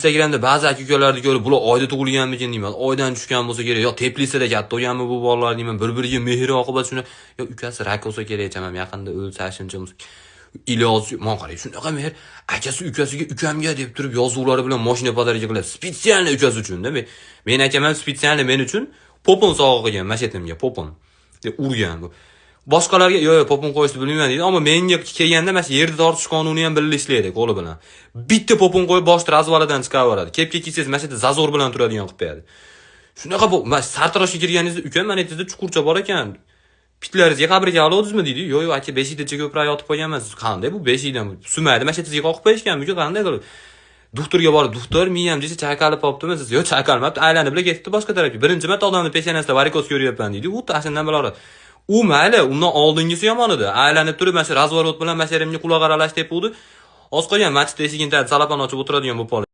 Instagramda ba'zi aka ukalarni ko'rib, bular oyda tug'ilganmikin deyman. Oydan tushgan bo'lsa kerak, yo теплица da katta bo'lganmi bu bolalar deyman. Bir-biriga mehr oqibat shuni, yo ukasi rak bo'lsa kerak, chamam yaqinda o'lsa shuncha. Iloji, man qarang, shunaqa mehr akasi ukasiga ukamga deb turib yozuvlari bilan mashina подарка qiladi. Специально ukasi uchun-da. Men akam ham специально men uchun popon sovg'a qilgan, mashetimga popon deb urgan bu. Boshqalarga yo'q, yo'q, popon qo'yishni bilmayman deydi, ammo menga kelganda mana shu yerda tortish qonuni ham birga ishlaydi qo'li bilan. Bitta popon qo'yib boshni развал idan chiqarib yuboradi. Kepka kiysangiz, mana shu yerda зазор bilan turadigan qilib qo'yadi. Shunaqa bu, mana sartaroshga kirganingizda, ukam, mana yerda chuqurcha bor ekan. Pitlaringizga qabrga oluvdingizmi deydi. Yo'q, yo'q, aka, beshikdacha ko'proq yotib qo'yganman. Siz qanday bu beshikdan? Sumaydi, mana shu yerga qoqib qo'yishganmi, qanday qilib? Doktorga borib, doktor, miyam desa chayqalib qolibdimi? Siz yo'q, chayqalmabdi, aylanib ketibdi boshqa tarafga. Birinchi marta odamni peshonasida varikoz ko'ryapman deydi. U tashindan bilaveradi. U mayli, undan oldingisi yomon edi. Aylanib turib, mana shu разворот bilan mana shu yerimga quloq aralash tepuvdi. Oz qolgan masjid eshigini tagida salafan ochib o'tiradigan bo'lib qoldi.